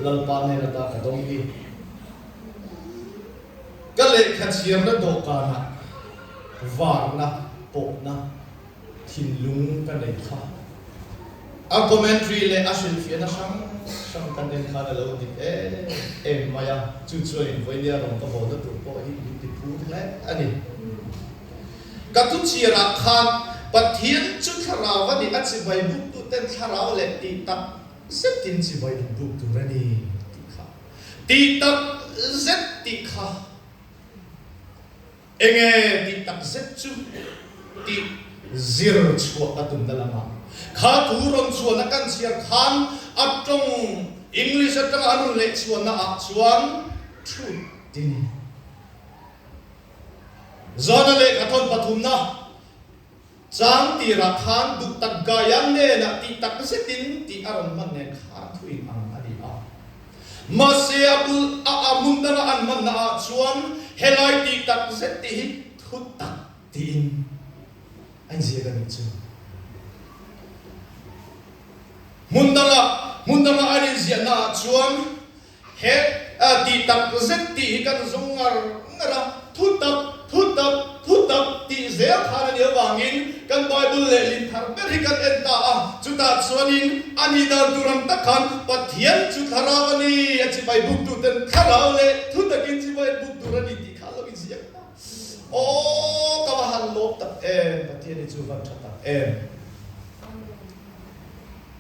Lalpa hnen ata ka dawng hi ka lehkha chhiarna dawhkanah varna pawhna thinlung ka nei kha. A commentary leh a hrilhfiahna hrang hrang kan en khan a lo dik em em mai a, chu chuan in vawinia rawn ka bawlna tur pawh hi min ti phur hle a ni. Ka thuchhiarah khan Pathian chu thlarau a ni, a chibai buktuten thlarau leh tih tak zetin chibai an buk tur a ni tih kha, tih tak zet tih kha. Enge tih tak zet chu tih zir chhuah ka tumna lamah kha thu rawn chhuahna kan chhiar khan a tawng English atanga an rawn leh chhuahna ah chuan truth tin John-a lehkha thawn pathumna Chang tirah khan duh tak Gaia hnenah tih tak zetin tih a rawn hman nen khan thu in ang a ni a. Mahse a bul a a hmun danga an hmanna ah chuan helai tih tak zet tih hi thu tak tiin a inziak a nih chu. Hmun danga hmun danga an inziahna ah chuan He tih tak zet tih hi kan zawng ngar ngar a, thu tak, thu tak, thu tak tih zel khan a nih avangin kan Bible lehlin thar ber hi kan en ta a, chutah chuanin a nih dan tur ang tak khan Pathian chu thlarau a ni, a chibai buk tuten thlarau leh thu takin chibai an buk tur a ni tih kha a lo inziak ta. Aw ka va han lawm tak em, Pathian hi chu van tha tak em.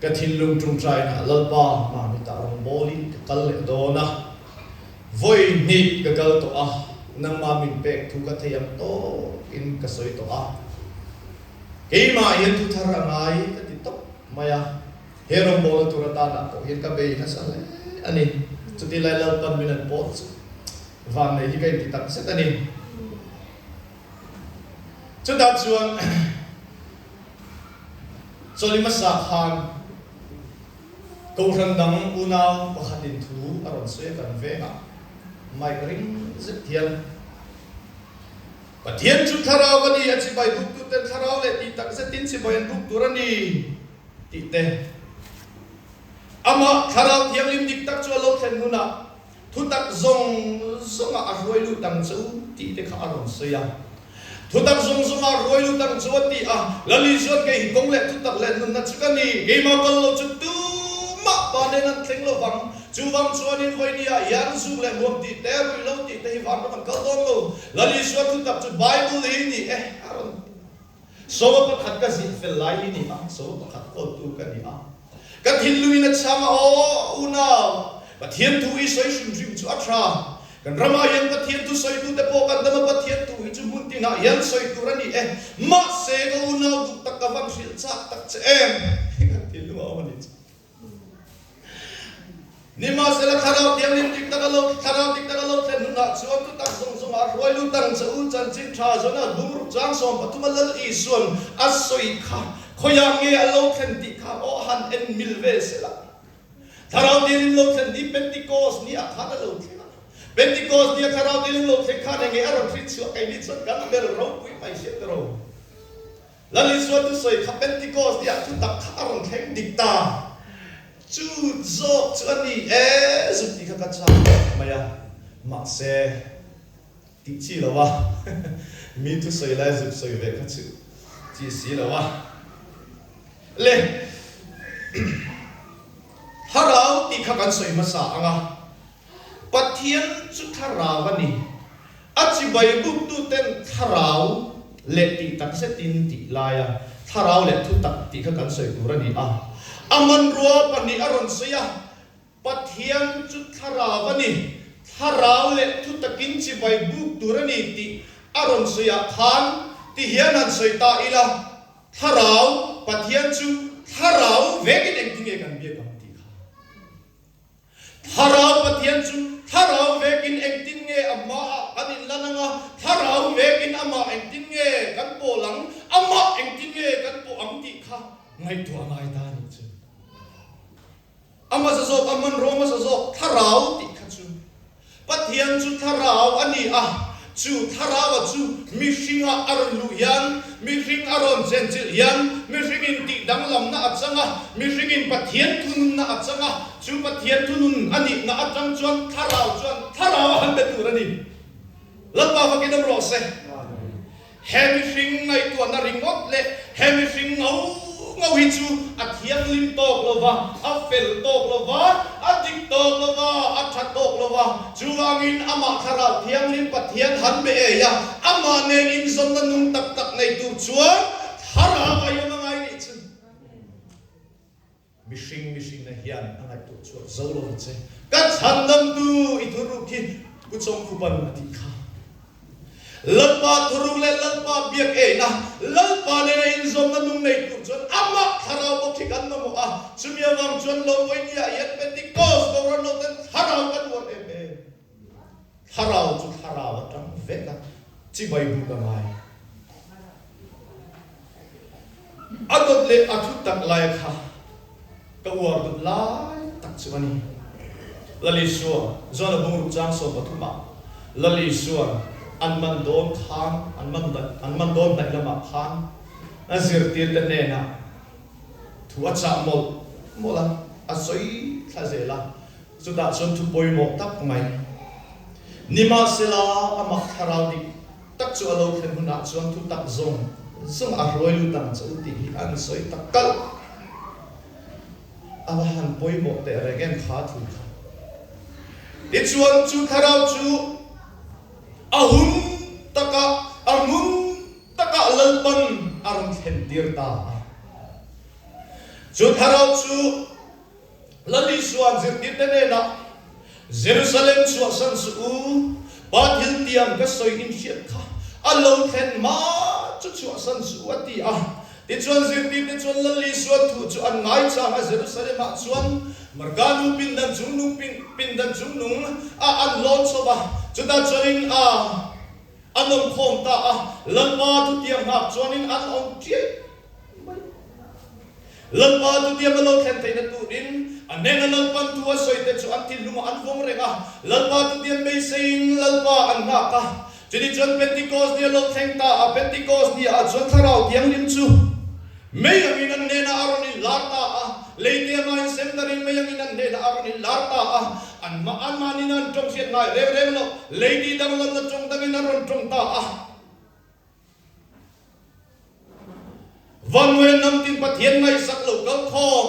Ka thinlung ṭungṭainah Lalpa Mamita rawngbawlin ka kal leh dawn a, vawi hnih ka kal tawh a, nangmah min pek thu ka thei ang tawkin ka sawi tawh a, keimah hian thu thar a ngai ka ti tawp mai a, he rawngbawlna tur atanah pawh hian ka bei nasa hle a ni. Chutilai Lalpan min an pawl chu vannei hi ka inti tak zet a ni. Chutah chuan Chawlh hmasa khan Kohhran dang unau pakhatin thu a rawn sawi a kan vengah mic ring zet hian Pathian chu thlarau a ni, a chibai buktuten thlarau leh tih tak zetin chibai an buk tur a ni tih te amah thlarau thianghlim dik tak chu a lo thlen hunah Thutak zawng zawngah a hruai lut ang che u tih te kha a rawn sawi a. Thutak zawng zawngah a hruai lut ang che u a ti a, Lali chuan kei hi kawng leh thutak leh nunna chu ka ni, keimah kal lo chu tumah pa nen an thleng lo vang. Chuvang chuanin vawinia hian zuk leh hmuam tih te, ruih lo tih te hi vanram an kal dawn lo. Lali chuan thutak chu Bible hi ni e a rawn ti a. Sawma pakhat ka zin fel lai hi ni a, sawma pakhat kawltu ka ni a. Ka thinlungin a chhang a, Aw, unau, Pathian thu i sawi hrim hrim chu a tha. Kan ramah hian Pathian thu sawitute pawh kan dam a, Pathian thu hi chu hmun tinah hian sawi tur a ni e. Mahse, ka unau duh tak ka van hrilh chak tak che em? Ka thinlung a awm a ni chu. Nimahsela Thlarau Thianghlim dik tak a lo Thlarau dik tak a lo thlen hunah chuan thutak zawng zawngah a hruai lut ang che u. Chanchin tha zawn a bungruk chang 13 a Lal Isuan a sawi kha khawiah nge a lo thlen tih kha aw han en mil ve sela. Thlarau Thianghlim lo thlen ni Pentecost ni ah khan a lo thleng a. Pentecost ni a Thlarau Thianghlim lo thleng khan enge a rawn hrin chhuah keini chuan kan bel ropui mai hriat ro. Lal Isua thusawi kha Pentecost ni ah thutak kha a rawn thleng dik ta. Chu zawk chu a ni e zuk tih kha ka chak khawp mai a, mahse tih chi lo a, mi thusawi lai zuk sawi ve kha chu chi si lo a. Le thlarau tih kha kan sawi hmasa ang a, Pathian chu thlarau a ni. A chibai buktuten thlarau leh tih tak zetin tih laia thlarau leh thutak tih kha kan sawi tur a ni a. A hmanrua pahnih a rawn sawi a, Pathian chu thlarau a ni, thlarau leh thutakin chibai buk tur a ni tih a rawn sawi ah khan ti hian han sawi ta ila, thlarau, Pathian chu thlarau vekin engtin nge kan biak ang tih kha. Thlarau Pathian chu thlarau vekin engtin nge a hmaah kan inlan ang a, thlarau vekin amah engtin nge kan pawl ang, amah engtin nge kan pawh ang tih kha ngaihtuah a ngai ta a nih chu. A hmasa zawk, a hmanraw hmasa zawk thlarau tih kha chu Pathian chu thlarau a ni a, chu thlaraua chu mihringa a rawn luh hian, mihring a rawn chenchilh hian, mihringin tihdanglamna a chang a, mihringin Pathian thununna a chang a. Chu Pathian thunun a nihna atang chuan Thlarau chuan Thlarau a han be tur a ni. Lalpa fakin awm rawh se. He mihring ngaihtuahna ringawt leh he mihring ngau ngau hi chu a thianghlim tawk lo va, a fel tawk lo va, a dik tawk lo va, a tha tawk lo va. Chuvangin amah Thlarau Thianghlim Pathian han be ei a, amah nen inzawnna nung tak tak nei tur chuan Thlarau a iawm a ngai nih chu. Mihring mihrinna hian a ngaihtuah chhuak zo lo che. Ka chhandamtu i thuruk hi Pu Chawngkhupan a tih kha. Lalpa thuruk leh Lalpa biak eina, Lalpa nena inzawmna nung nei tur chuan amah thlarau bawk hi kan mamawh a. Chumi avang chuan lo vawinia hian Pentecost Kohhran lo ten thlarau kan uar em em. Thlarau chu thlarau atang vek a, chibai buk a ngai. A dawt leh a thu tak lai kha ka uar duh lai tak chu a ni. Lal Isua, John-a bungruk chang 13 ah Lal Isua'n an man dawn khan, an man an man dawn hnaih lamah khan a zirtirte hnenah thu a chah mawlh mawlh a, a sawi thla zel a. Chutah chuan thu pawimawh tak mai, nimahsela amah thlarau dik tak chu a lo thlen hunah chuan thu tak zawng zawng a hruai lut ang che u tih hi an sawi tak kalh. A va han pawimawh teh reng em kha thu kha. Tichuan chu thlarau chu a hun takah, a hmun takah Lalpan a rawn thlen tir ta a. Chu thlarau chu Lal Isua'n zirtirte hnenah, Jerusalem chhuahsan suh u, Pa thil tiang ka sawi in hriat kha a lo thlen hma chu chhuahsan suh u, a ti a. Tichuan zirtirte chuan Lal Isua thu chu an ngaichang a, Jerusalem-ah chuan Marka nu pindan chungnung pindan chungnung ah an lawn chho va, chutah chuanin a an awm khawm ta a, Lalpa thutiang nghak chuanin an awm chiai mai. Lalpa thutiam a lo thlen theihna turin a hnena Lalpan thu a sawi te chu an thinlungah an vawng reng a, Lalpa thutiam beiseiin Lalpa an nghak a. Chutih chuan Pentikos ni a lo thleng ta a, Pentikos ni ah chuan Thlarau Thianghlim chu mei angin an hnenah a rawn inlar ta a, lei te ama insem darin mei angin an hnenah a rawn inlar ta a, an anmahnin an tawng hriat ngai reng reng lo, lei tih danglamna tawng dangin a rawn tawng ta a. Vannuai hnam tin Pathian ngaihsak lo kal khawm,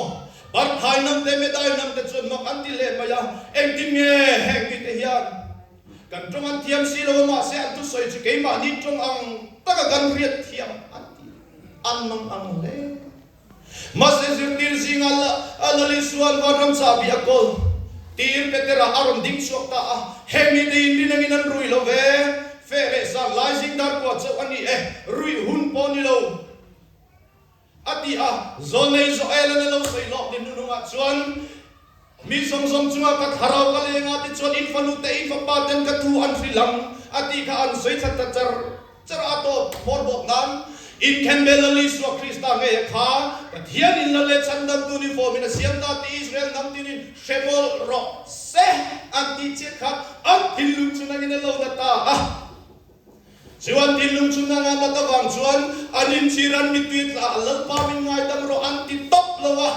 Parthai hnam te Medai hnam te chuan mak an ti hle mai a, engtin nge heng mite hian kan tawng an thiam si lo a, mahse an thusawi chu keimahni tawng ang taka kan hriat thiam an ti an mang ang hle. Mahse zirtir zinga Lal Isua'n vanram chahbi a kawl tir Petera a rawn ding chhuak ta a, Heng mite in rin angin an rui lo ve, feh leh zan lai zing dar kua chauh a ni e, ruih hun pawh ni lo, a ti a. Zawnei Joel-a'n a lo sawi lawk ni hnuhnungah chuan, Mi zawng zawng chungah ka thlarau ka leng a, tichuan in fanu te, in fapa ten ka thu an hrilh ang, a tih kha an sawi thla ta char char a, tawp hmawr bawk nan Inthen ve Lal Isua Krista ngei a kha Pathian in Lal leh Chhandamtu ni fawmin a siam ta tih Israel hnam tinin hre mawlh rawh se an tih chiat kha an thinlung chu nangin a lo na ta a. Chu an thinlung chu nang a nat avang chuan an inchhir an mittui tla a, Lalpa min ngaidam rawh an ti tawp lo a.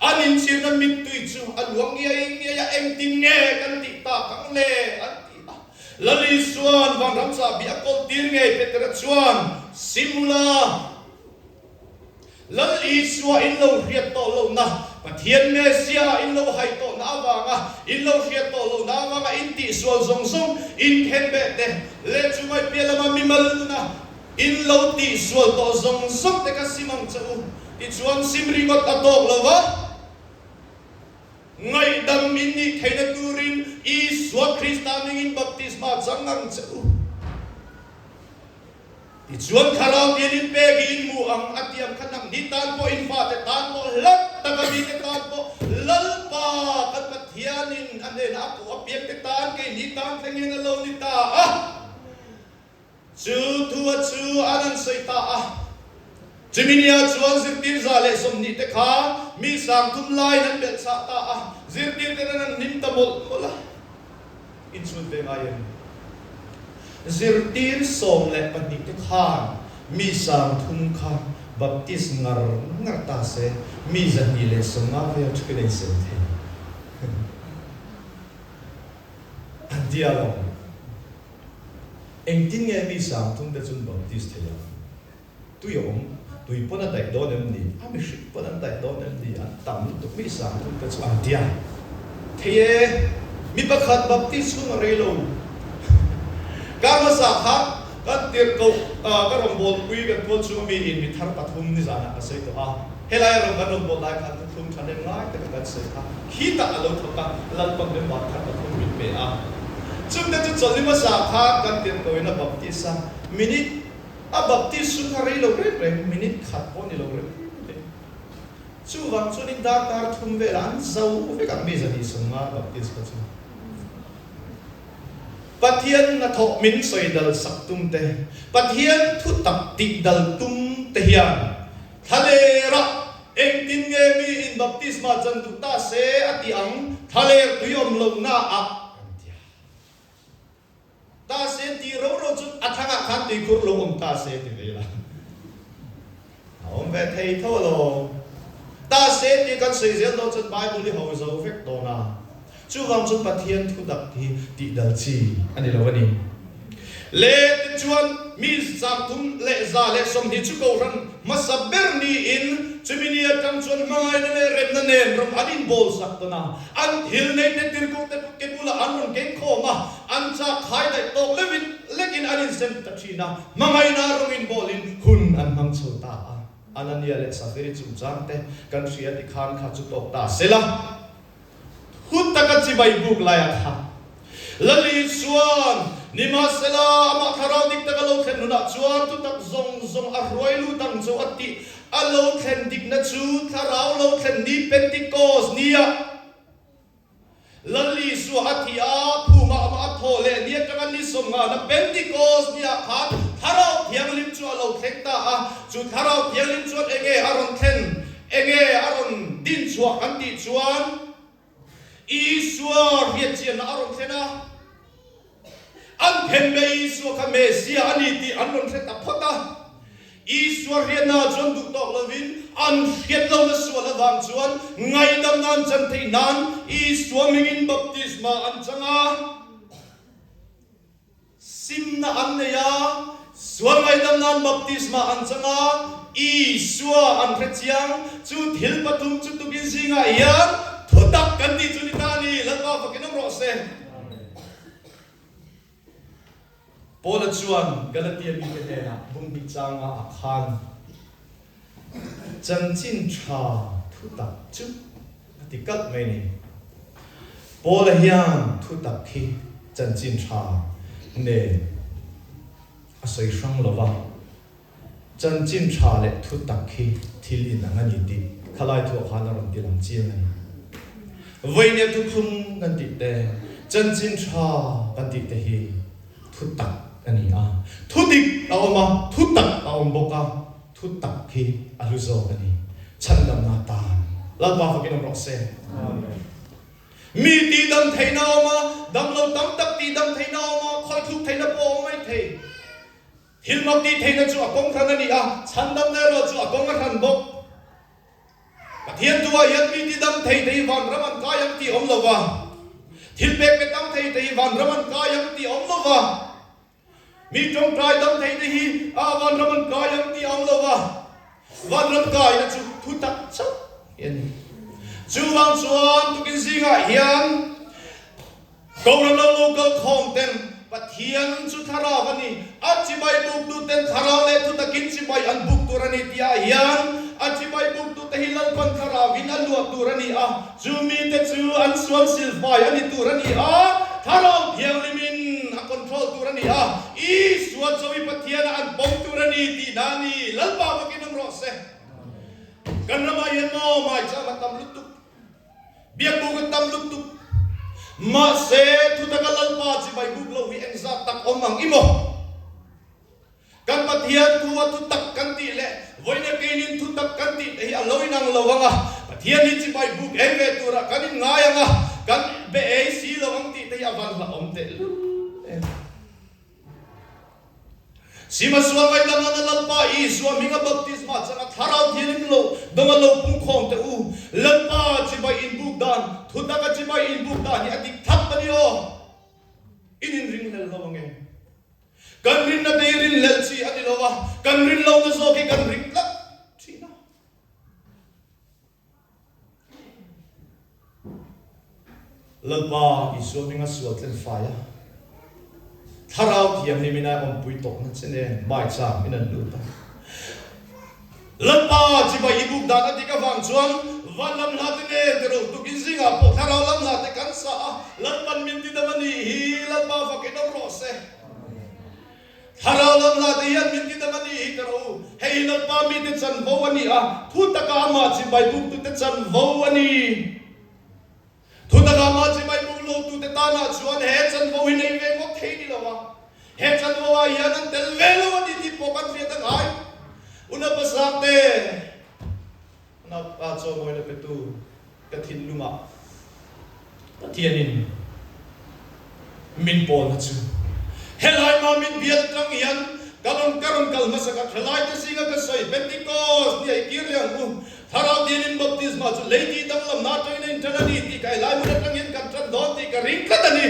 An inchhirna mittui chu a luang ngiai ngiai a, engtin nge kan tih tak ang le? an ti a. Lal Isua'n vanram chahbi a kawlhtir ngei Petera chuan, Simula, Lal Isua in lo hriat tawh lohna, Pathian Messiah in lo hai tawhna avanga in lo hriat tawh lohna avanga in tihsual zawng zawng in khenbeh te leh chumai piah lama mimal nuna In lo tihsual tawh zawng zawng te kha sim ang che u. Tichuan sim ringawt a tawk lo va, ngaihdam in nih theihna turin Isua Krista hmingin baptisma chang ang che u. Tichuan Thlarau tian in pek i in hmu ang a tiam kha nang ni tan pawh in fate tan pawh hlat taka mite tan pawh Lalpa kan Pathianin a hnenah a kuh apiang te tan keini tan thlengin a lo ni ta a. Chu thua chu an an sawi ta a. Chumi nia chuan zirtir 120 te kha mi 3000 laiin an belh chah ta a, zirtir ten an an hlim ta mawlh mawlh a. Inchhun ve ngai em? Zirtir 12 te khan mi 3000 kha baptist ngar ngar ta se, mi 250 vel thukin a insem thei. tia lo. Engtin nge mi sangthum te chun baptist thei ang? Tui a awm, tui pawn a daih dawn em ni? A mihring pawn an daih dawn em ni? An tam lutuk mi sangthum te chu an tia thei e. Mi pakhat baptist chhung a rei lo. Kar hmasa khan kan tirhkoh ka rawngbawlpui kan tual chhunga mi in mi thar pathum nizanah ka sawi tawh a. Helai a rawn kan rawn bawl lai khan thuthlung thahnem ngai taka kan sawi kha khitah a lo thawk a, Lalpan member thar pathum min pe a. Chungte chu chawlhni hmasa khan kan tirhkohin a baptist a, minute a baptist chu kha rei lo reng reng, minute khat pawh ni lo reng reng. Chuvang chuanin darkar thum velah an zo vek ang mi zahnih sawmnga baptist kha chu. Pathian hnathawh min sawi dal sak tum te, Pathian thutak tih dal tum te hian Thlalerah engtin nge mi in baptisma chan duh ta se a ti ang, thlaler tui awm lohna ah kan ti a. Ta se tih ro ro chu a thangah khan tuikhur lo awm ta se ti ve la. A awm ve thei tho alawm. Ta se tih kan sawi zel dawn chuan Bible i ho zo vek dawn a. Chuvang chu Pathian thu dak hi tih dal chi a ni lo a ni. Le tichuan mi 300 leh 120 chu Kohhran hmasa ber niin chumi ni atang chuan hmangaihna leh remna nen ram an inbawl sak tawn a. An thil nei te tirhkoh te ke bulah an rawn keng khawm a, an chak khai daih tawk leuhin lekin an insem ta thin a, hmangaihna rawng inbawlin hun an hmang chho ta a. Anania leh Safiri chungchang te kan hria ti khan kha chu tawk ta sela. Hun taka chibai buk lai a kha. Lal Isua'n, Nimahsela, amah thlarau dik taka lo thlen hunah chuan thutak zawng zawng a hruai lut ang chu a tih. A lo thlen dikna chu thlarau lo thlen ni Pentecost nia Lal Isua a thih a, phumah amah a thaw leh ni atanga ni sawmngana Pentecost niah khan Thlarau Thianghlim chu a lo thleng ta a. Chu Thlarau Thianghlim chuan enge a rawn thlen? Enge a rawn din chhuah kan tih chuan Isua hriatchianna a rawn thlen a, an then be Isua kha Messiah a ni tih an rawn hre ta phawt a. Isua hriatna chuan duh tawk lovin an hriat lohna sual avang chuan ngaihdamna an chan theih nan Isua hmingin baptisma an chang a. Simna an nei a, sual ngaihdam nan baptisma an chang a, Isua an hre chiang. Chu thil pathum chu tukin zingah hian thutak kan tih chu ni ta a ni. Lalpa fakin awm rawh se. Paula chuan Galatia mite hnenah bunghnih changa a khan Chanchin tha thutak chu a ti kalh mai ni. Paula hian thutak hi chanchin tha nen a sawi hrang lo va, chanchin tha leh thutak hi thil inang a ni tih khalai thuah khan a rawn ti lang chiang a ni. Vawinia thuthlung kan tih te, chanchin tha kan tih te hi Thutak a ni a, thudik a awm a, thutak a awm bawk a, thutak hi a hlu zawk a ni. Chhandamna tan Lalpa fakin awm rawh se. Amen. Mi tihdam theihna a awm a, damlo tam tak tihdam theihna a awm a, khawithluk theihna pawh a awm mai thei. Thil mak tih theihna chu a kawng hran a ni a, chhandamna erawh chu a kawng a hran bawk. Pathian duhah hian mi tidam thei te hi vanram an kai ang tih awm lo va, thil pek pe tam thei te hi vanram an kai ang tih awm lo va, mi tawngtai dam thei te hi vanram an kai ang tih awm lo va, vanram kaina chu thu tak chauh hi a ni. Chuvang chuan tukin zingah hian Kohhran lo lo kal khawm ten Pathian chu thlarau a ni, a chibai buktu ten thlarau leh thutakin chibai an buk tur a ni tih ah hian a chibai buktu te hi Lalpan thlarauin a luah tur a ni a, chu mite chu an sual silfai a ni tur a ni a, Thlarau Thianghlimin a control tur a ni a, Isua chawi Pathiana an pawm tur a ni tih na a ni. Lalpa fakin awm rawh se. Kan ramah hian maw maicham a tam lutuk. Biakbuk a tam lutuk. Mahse, thutaka Lalpa chibai buk lo hi engzat tak awm ang i maw? Kan Pathian thu a thutak kan tih leh vawiina keinin thutak kan tih te hi a lo inang lo ang a, Pathian hi chibai buk ei ve turah kan inngai ang a, kan be ei si lo ang tih te hi a van hlauhawm tehlul em. Sima sual ngaihdam nana Lalpa Isua hminga baptisma changa Thlarau Thianghlim lo dawng a lo pungkhawm teh u. Lalpa chibai inbuk dan, thutaka chibai inbuk dan hi a dik thap a ni aw. Kan rinna te hi rinhlelh chi a ni lo a, kan rin lohna zawk hi kan ring tlat thin a. Lalpa Isua hminga sual tlen fai a, Thlarau Thianghlim in a awmpui tawkna che nen maicham in an lut a. Lalpa chibai i buk dan a dik avang chuan van lam hla te nen ti ro tukin zingah pawh thlarau lam hla te kan sa a, Lalpan min ti dam a nih hi, Lalpa fakin awm rawh se. Thlarau lam hla te hian min ti dam a nih hi ka ro u, hei hi Lalpa mite chanvo a ni a, thu taka amah chibai buktute chanvo a ni. Thutak ah chibai buk lotute tanah chuan he chanvo hi nei ve ngawt thei ni lo a, he chanvo ah hian an tel ve lo a ni tih pawh kan hriat a ngai. Unapa Sangte, Unapa chawmawina petu ka thinlung ah Pathianin min pawlna chu helai mah min bial tang hian ka rawn ka rawn kal hmasa ka thalaite zinga ka sawi Pentecost ni a i kir leh ang u. Thlarau Thianghlim baptisma chu lei tih danglamna atangin a intan a ni tih ka helai hmun atang hian kan tan dawn tih ka ring tlat a ni.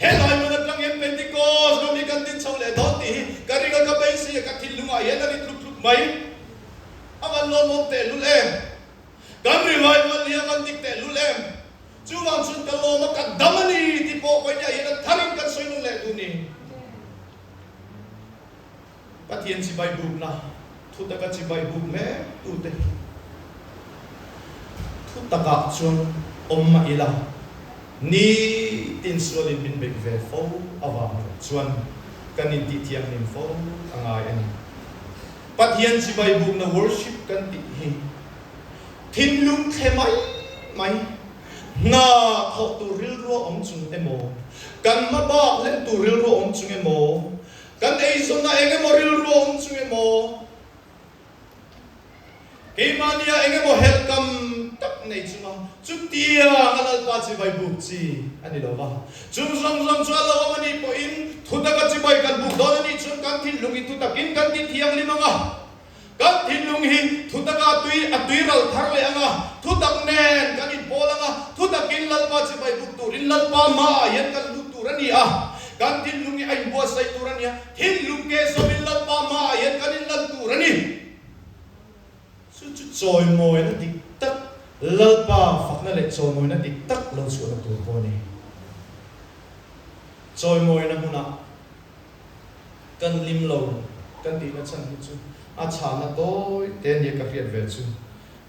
Helai hmun atang hian Pentecost ram hi kan din chho leh dawn tih hi ka ring a, ka beisei a, ka thinlungah hian a ri tluk tluk mai. A van lawmawm tehlul em! Kan revival hi a van dik tehlul em! Chuvang chuan ka lawm a, ka dam a ni tih pawh vawinia hian a tharin kan sawi nawn leh duh ni. Pathian chibai bukna, thutaka chibai buk mek tute hi thutakah chuan awm mah ila, nitin sualin min beih ve fo avang erawh chuan kan intih thianghlim fo a ngai a ni. Pathian chibai bukna worship kan tih hi thinlung thle mai mai, hna thawh tur rilru a awm chung emaw, kan hmabak hlen tur rilru a awm chung emaw, Kan eizawnna eng emaw rilru a awm chung emaw, keimahnia eng emaw helh kam tak nei chunga chutiang a Lalpa chibai buk chi a ni lo va. Chung zawng zawng chu a lo awm a nih pawhin thutaka chibai kan buk dawn a nih chuan kan thinlung hi thutakin kan ti thianghlim ang a. Kan thinlung hi thutaka tui a tui ral thar leh ang a, thutak nen kan inpawl ang a, thutakin Lalpa chibai buk turin Lalpa hmaah hian kan lut tur a ni a, kan thinlung hi a inbuatsaih tur a ni a, thinlung ke sawmin Lalpa hmaah hian kan inlan tur a ni. Chu chu chawimawina dik tak, Lalpa fakna leh chawimawina dik tak lo chhuahna tur pawh a ni. Chawimawina hmunah. Kan hlim lo kan tihna chhan hi chu a chhahna tawi te nia ka hriat ve chu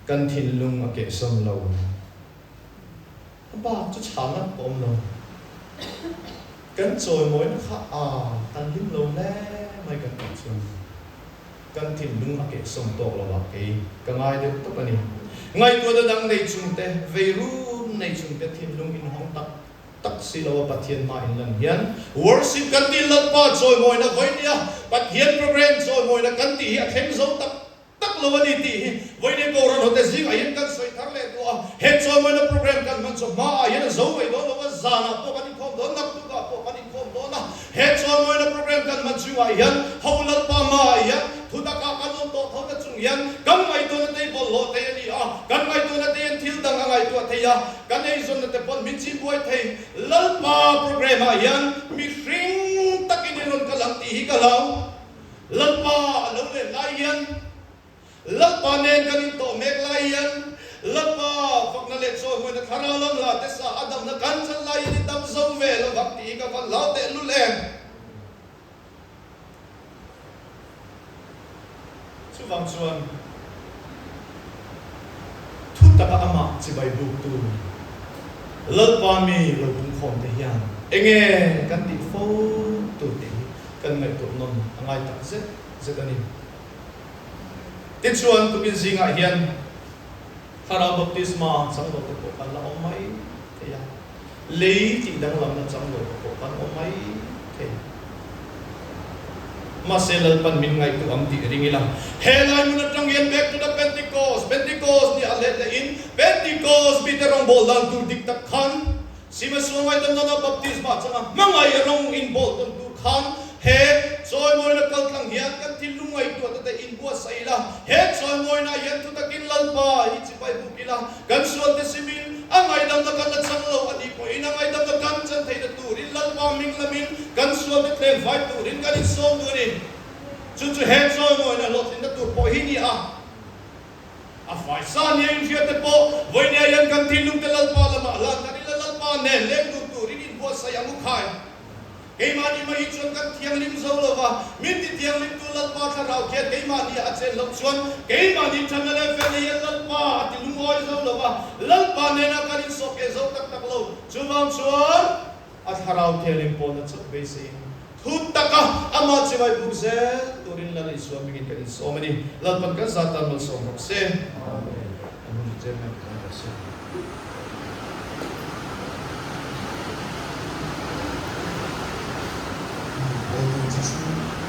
kan thinlung a kehsawm lo. A bak chu chhahna ka awm lo. Kan chawimawina kha a kan hlim lo hle mai kan tih chuan kan thinlung a kehsawm tawk lo ah kei ka ngai deuh tawp a ni. Ngaihtuahna dang nei chung te, veirun nei chung te thinlung inhawng tak tak si lo a Pathian hma in lan hian worship kan tih Lalpa chawimawina vawinia Pathian program chawimawina kan tih hi a thleng zo tak tak lo a ni tih hi vawinia Kohhran hote zingah hian kan sawi thar leh duh a, he chawimawina program kan hman chu hmaah hian a zo mai dawn lo a, zanah pawh kan inkhawm dawn, naktukah pawh kan inkhawm dawn a, he chawimawina program kan hman chungah hian ho Lalpa hmaah hian thutakah kan awm tawh tho na chung hian kan ngaihtuahna te hi bawlhhlawh thei a ni a, kan ngaihtuahna te hian thil dang a ngaihtuah thei a. Kan eizawnna te pawn min chimbuai thei. Lalpa program ah hian mihring takin i rawn kal ang tih hi ka hlau. Lalpa a lo len lai hian, Lalpa nen kan intawh mek lai hian, Lalpa fakna leh chawihmawina thlarau lam hla te sa a damna kan chan lai hian i dam zo ve lo vang tih hi ka van hlau tehlul em. Chuvang chuan thu taka amah chibai buktu Lalpa mi lo pungkhawm te hian enge kan tih fo tur tih hi kan ngaihtuah nawn a ngai tak zet zet a ni. Tichuan tukin zingah hian Thlarau Baptisma chang lo te pawh kan la awm mai thei a. Lei tih danglamna chang lo te pawh kan awm mai thei. Mahse Lalpan min ngaihtuah ang tih ring ila, he lai hmun atang hian back to the Pentecost, Pentecost nih a let leh in Pentecost mite rawngbâwl dan tur dik tak khan Sima sual ngaidam nana baptisma changa hmangaih rawng inbawl tawn tur khan he chawimawina kaltlang hian kan thinlung ngaihtuah te te inbuatsaih ila, he chawimawina hian thutakin Lalpa hi chibai buk ila, Kan sualte simin a ngaihdamna kan la chang lo a nih pawhin a ngaihdamna kan chan theihna turin Lalpa hming lamin kan sualte tle. ken fai turin kan insawm duh a ni. Chu chu he chawimawina hlawhtlinna tur pawh hi ni a. A faisa nia inhriat te pawh vawinia hian kan thinlung te Lalpa lamah hlan kan ila Lalpa nen leng dun turin inbuatsaih ang u khai. Keimahni mai hi chuan kan thianghlim zo lo va, min ti thianghlimtu Lalpa thlarau khian keimahni a chen loh chuan keimahni thanna leh felna hian Lalpa a ti lungawi zo lo va, Lalpa nena kan insawhkeh zo tak tak lo. Chuvang chuan a thlarau thianghlim pawhna chauh beiseiin thu taka amah chibai buk zel turin Lal Isua hmingin kan insawm a ni. Lalpan kan zat tan malsawm rawh se. Amen. A hun hi tlem em kan rawh se. Bawipa Jesuh.